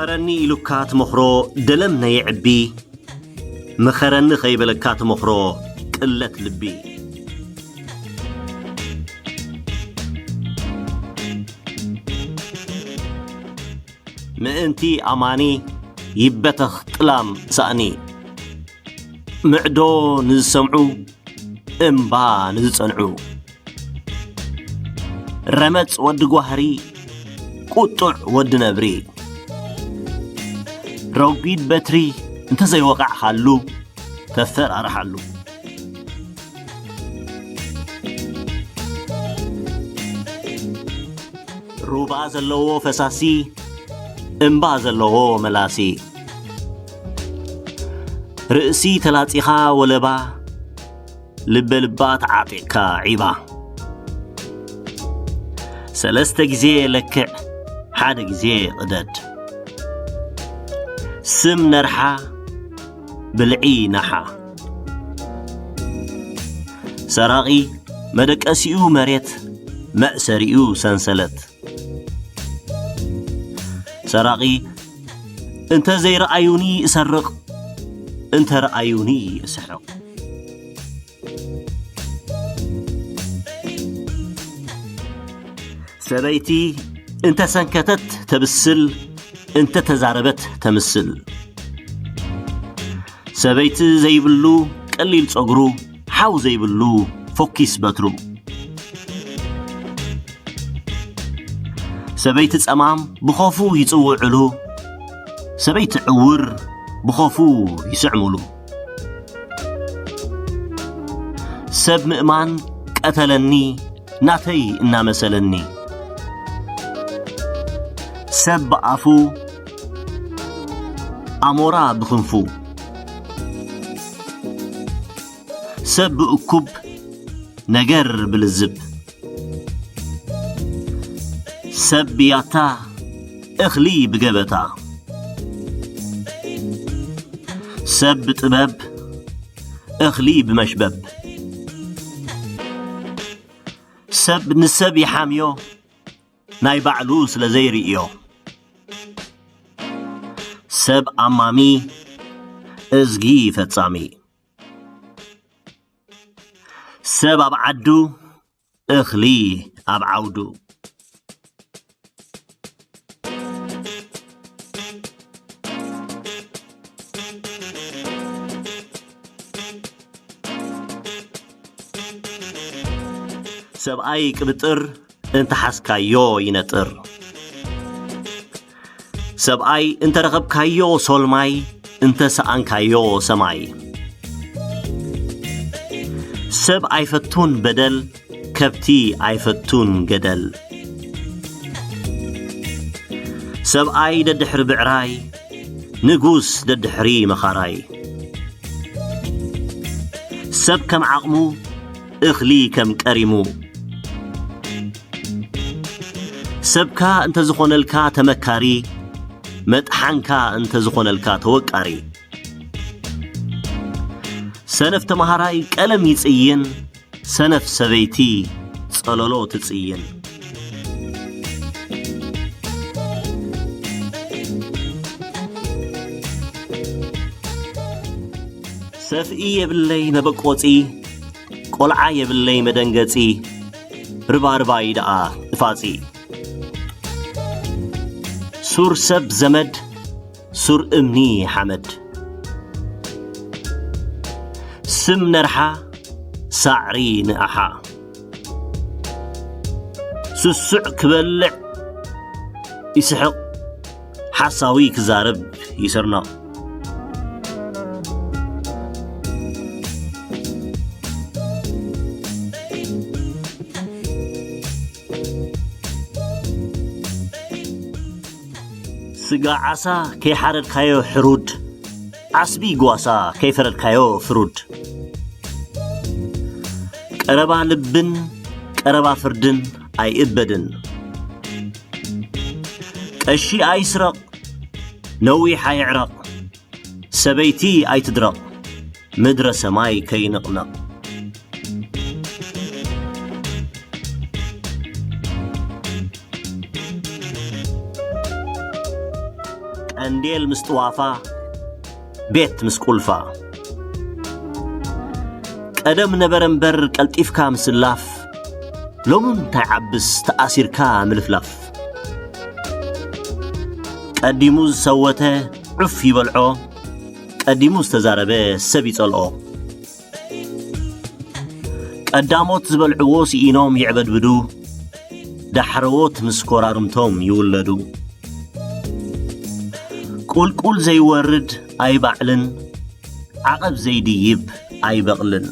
ምኸረኒ ኢሉካ ትመኽሮ ደለም ነየዕቢ፣ ምኸረኒ ከይበለካ ትመኽሮ ቅለት ልቢ። ምእንቲ ኣማኒ ይበተኽ ጥላም ሳእኒ፣ ምዕዶ ንዝሰምዑ እምባ ንዝጸንዑ። ረመጽ ወዲ ጓህሪ፣ ቁጡዕ ወዲ ነብሪ። ረጒድ በትሪ እንተዘይወቓዕኻሉ፣ ተፈራርሓሉ። ሩባ ዘለዎ ፈሳሲ፣ እምባ ዘለዎ መላሲ። ርእሲ ተላጺኻ ወለባ፣ ልበ ልባ ተዓጢቕካ ዒባ። ሰለስተ ግዜ ለክዕ፣ ሓደ ግዜ ቅደድ። ስም ነርሓ፣ ብልዒ ናሓ። ሰራቒ መደቀሲኡ መሬት፣ መእሰሪኡ ሰንሰለት። ሰራቒ እንተ ዘይረኣዩኒ እሰርቕ፣ እንተ ረኣዩኒ እስሕቕ። ሰበይቲ እንተ ሰንከተት ተብስል፣ እንተ ተዛረበት ተምስል። ሰበይቲ ዘይብሉ ቀሊል ጸጉሩ፣ ሓው ዘይብሉ ፎኪስ በትሩ። ሰበይቲ ጸማም ብኾፉ ይጽውዕሉ፣ ሰበይቲ ዕውር ብኾፉ ይስዕምሉ። ሰብ ምእማን ቀተለኒ ናተይ እናመሰለኒ። ሰብ ብኣፉ ኣሞራ ብኽንፉ። ሰብ ብእኩብ ነገር ብልዝብ። ሰብ ብያታ እኽሊ ብገበታ። ሰብ ብጥበብ እኽሊ ብመሽበብ። ሰብ ንሰብ ይሓምዮ ናይ ባዕሉ ስለ ዘይርእዮ። ሰብ ኣማሚ እዝጊ ፈጻሚ። ሰብ ኣብ ዓዱ እኽሊ ኣብ ዓውዱ። ሰብኣይ ቅብጥር እንተሓዝካዮ ይነጥር። ሰብኣይ እንተረኸብካዮ ሶልማይ፣ እንተሰኣንካዮ ሰማይ። ሰብ ኣይፈቱን በደል፣ ከብቲ ኣይፈቱን ገደል። ሰብኣይ ደድሕሪ ብዕራይ፣ ንጉስ ደድሕሪ መኻራይ። ሰብ ከም ዓቕሙ፣ እኽሊ ከም ቀሪሙ። ሰብካ እንተዝኾነልካ ተመካሪ፣ መጥሓንካ እንተዝኾነልካ ተወቃሪ። ሰነፍ ተመሃራይ ቀለም ይጽይን፣ ሰነፍ ሰበይቲ ጸለሎ ትጽይን። ሰፍኢ የብለይ መበቆጺ፣ ቆልዓ የብለይ መደንገጺ፣ ርባርባይ ደኣ እፋጺ። ሱር ሰብ ዘመድ፣ ሱር እምኒ ሓመድ። ስም ነርሓ፣ ሳዕሪ ንኣሓ። ስሱዕ ክበልዕ ይስሕቕ፣ ሓሳዊ ክዛረብ ይስርነቕ። ስጋ ዓሳ ከይሓረድካዮ ሕሩድ፣ ዓስቢ ጓሳ ከይፈረድካዮ ፍሩድ። ቀረባ ልብን ቀረባ ፍርድን ኣይእበድን። ቀሺ ኣይስረቕ፣ ነዊሕ ኣይዕረቕ፣ ሰበይቲ ኣይትድረቕ፣ ምድረ ሰማይ ከይንቕነቕ። እንዴል ምስ ጥዋፋ፣ ቤት ምስ ቁልፋ። ቀደም ነበረ እምበር ቀልጢፍካ ምስላፍ፣ ሎሚ እንታይ ዓብስ ተኣሲርካ ምልፍላፍ። ቀዲሙ ዝሰወተ ዑፍ ይበልዖ፣ ቀዲሙ ዝተዛረበ ሰብ ይጸልኦ። ቀዳሞት ዝበልዕዎ ስኢኖም ይዕበድብዱ፣ ዳሕረዎት ምስ ኮራርምቶም ይውለዱ። ቁልቁል ዘይወርድ ኣይባዕልን፣ ዓቐብ ዘይድይብ ኣይበቕልን።